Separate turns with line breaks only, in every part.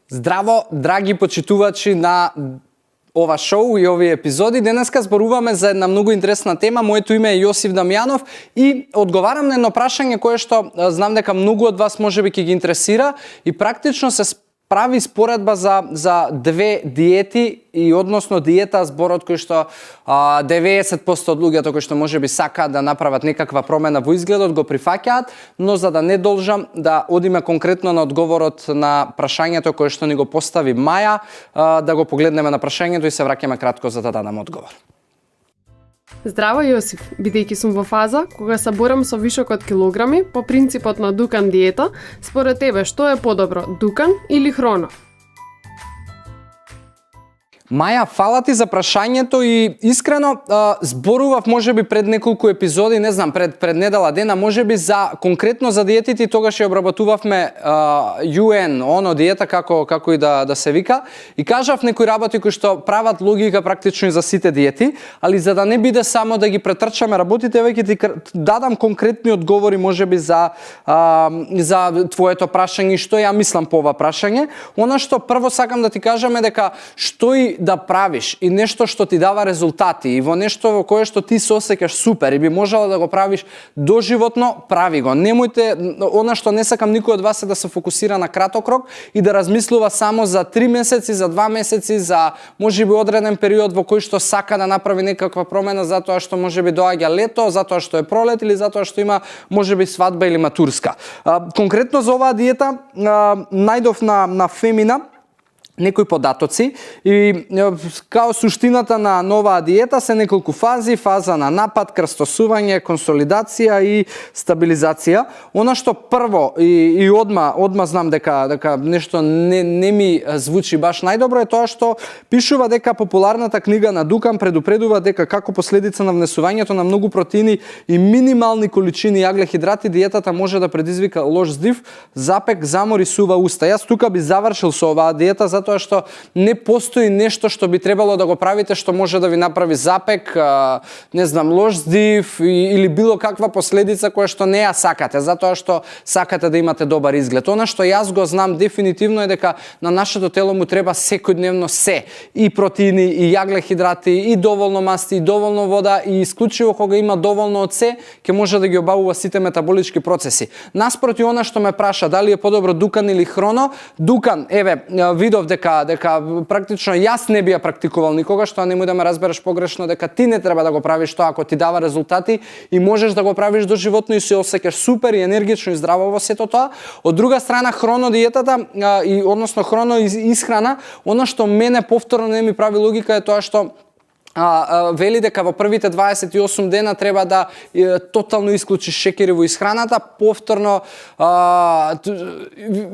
Здраво, драги почитувачи на ова шоу и овие епизоди. Денеска зборуваме за една многу интересна тема. Моето име е Јосиф Дамјанов и одговарам на едно прашање кое што знам дека многу од вас можеби ќе ги интересира и практично се прави споредба за две диети и односно диета, зборот кој што 90% од луѓето кои што можеби сакаат да направат некаква промена во изгледот го прифаќаат, но за да не должам да одиме конкретно на одговорот на прашањето кое што ни го постави Маја, да го погледнеме на прашањето и се враќаме кратко за да дадам одговор.
Здраво Јосиф, бидејќи сум во фаза кога се борам со вишок од килограми по принципот на Дукан диета, според тебе што е подобро, Дукан или хроно?
Маја, фала ти за прашањето и искрено зборував можеби пред неколку епизоди, не знам, пред недела дена, можеби за конкретно за диетите и тогаш ја обработувавме UN, оно диета како и да се вика, и кажав некои работи кои што прават логика практично и за сите диети, али за да не биде само да ги претрчаме работите, веќе ти дадам конкретни одговори можеби за твоето прашање и што ја мислам по ова прашање. Она што прво сакам да ти кажам е дека што и да правиш и нешто што ти дава резултати и во нешто во кое што ти се осеќаш супер и би можела да го правиш доживотно, прави го. Немојте, она што не сакам никој од вас е да се фокусира на краток рок и да размислува само за 3 месеци, за 2 месеци, за можеби одреден период во кој што сака да направи некаква промена затоа што можеби доаѓа лето, затоа што е пролет или затоа што има можеби свадба или матурска. Конкретно за оваа диета најдов на Фемина некои податоци и као суштината на новаа диета се неколку фази, фаза на напад, крстосување, консолидација и стабилизација. Она што прво и одма знам дека нешто не ми звучи баш најдобро е тоа што пишува дека популарната книга на Дукан предупредува дека како последица на внесувањето на многу протеини и минимални количини јаглехидрати диетата може да предизвика лош здив, запек, замор и сува уста. Јас тука би завршил со оваа диета затоа што не постои нешто што би требало да го правите што може да ви направи запек, не знам, лош здив или било каква последица која што не ја сакате, затоа што сакате да имате добар изглед. Она што јас го знам дефинитивно е дека на нашето тело му треба секојдневно се, и протеини, и јаглехидрати, и доволно масти, и доволно вода, и исклучиво кога има доволно од се, ќе може да ги обавува сите метаболички процеси. Наспроти она што ме праша дали е подобро Дукан или хроно, Дукан, еве, видов дека практично јас не би ја практикувал никогаш, тоа немој да ме разбереш погрешно, дека ти не треба да го правиш тоа ако ти дава резултати и можеш да го правиш доживотно и се осеќаш супер и енергично и здраво во сето тоа. Од друга страна, хроно диетата и односно хроно исхрана, она што мене повторно не ми прави логика е тоа што вели дека во првите 28 дена треба да тотално исклучиш шекери во исхраната. Повторно,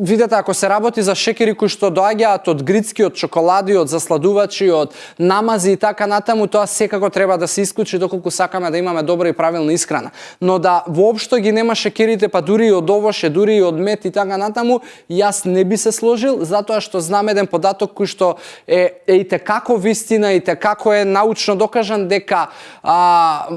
видете, ако се работи за шекери кои што доаѓаат од грицки, од чоколади, од засладувачи, од намази и така натаму, тоа секако треба да се исклучи доколку сакаме да имаме добра и правилна исхрана. Но да воопшто ги нема шекерите, па дури и од овоше, дури и од мед и така натаму, јас не би се сложил, затоа што знам еден податок кој што е и текако вистина и текако е научно докажан дека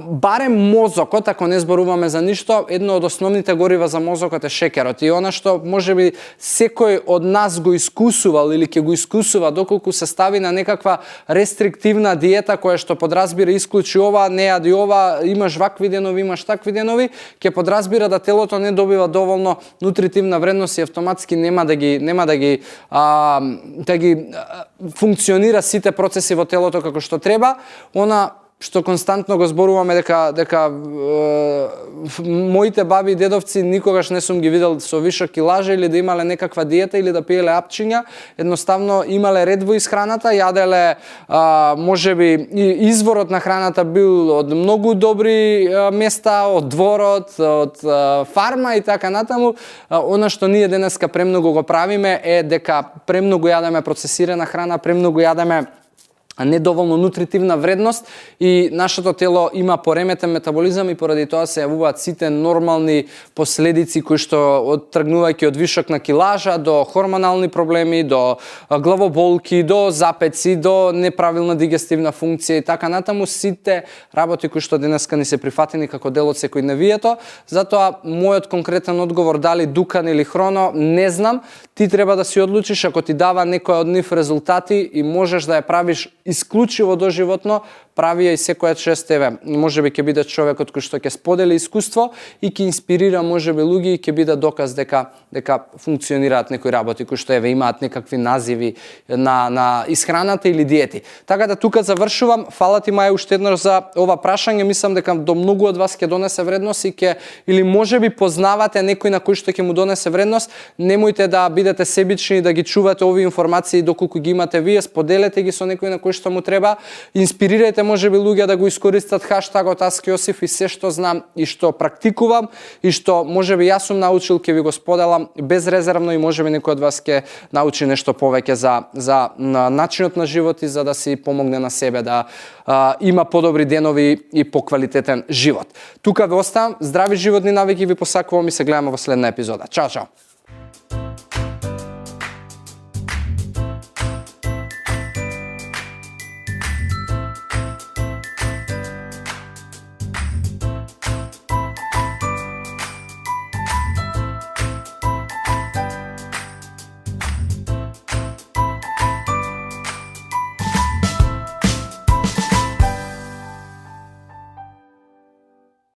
барем мозокот, ако не зборуваме за ништо, едно од основните горива за мозокот е шекерот. И она што можеби секој од нас го искусувал или ќе го искусува доколку се стави на некаква рестриктивна диета која што подразбира исклучи ова, не јади ова, имаш вакви денови, имаш такви денови, ќе подразбира да телото не добива доволно нутритивна вредност и автоматски нема да ги функционира сите процеси во телото како што треба. Она што константно го зборуваме дека моите баби и дедовци никогаш не сум ги видел со вишок килажа или да имале некаква диета или да пиеле апчиња, едноставно имале ред во исхраната, јаделе можеби изворот на храната бил од многу добри места, од дворот, од фарма и така натаму. Она што ние денеска премногу го правиме е дека премногу јадеме процесирана храна, премногу јадеме недоволно нутритивна вредност и нашето тело има пореметен метаболизам и поради тоа се јавуваат сите нормални последици кои што тргнувајќи од вишок на килажа до хормонални проблеми, до главоболки, до запеци, до неправилна дигестивна функција и така натаму, сите работи кои што денеска ни се прифатени како дел од секојдневието. Затоа мојот конкретен одговор дали Дукан или хроно не знам. ти треба да си одлучиш ако ти дава некој од нив резултати и можеш да ја правиш исклучиво доживотно, прави ја и секоја чест тебе. Можеби ќе биде човекот кој што ќе сподели искуство и ќе инспирира можеби луѓе и ќе биде доказ дека функционираат некои работи кои што еве имаат некакви називи на исхраната или диети. Така да тука завршувам. Фала ти Маја уште еднаш за ова прашање. Мислам дека до многу од вас ќе донесе вредност и ќе или можеби познавате некој на кој што ќе му донесе вредност. Немојте да бидете себични, да ги чувате овие информации доколку ги имате вие, споделете ги со некој на кој што му треба. Инспирирајте можеби луѓе да го искористат хаштагот #Јосиф и се што знам и што практикувам и што можеби јас сум научил ќе ви го споделам безрезервно и можеби некој од вас ќе научи нешто повеќе за начинот на живот и за да си помогне на себе да има подобри денови и поквалитетен живот. Тука ве оставам, здрави животни навики ви посакувам и се гледаме во следна епизода. Чао, чао!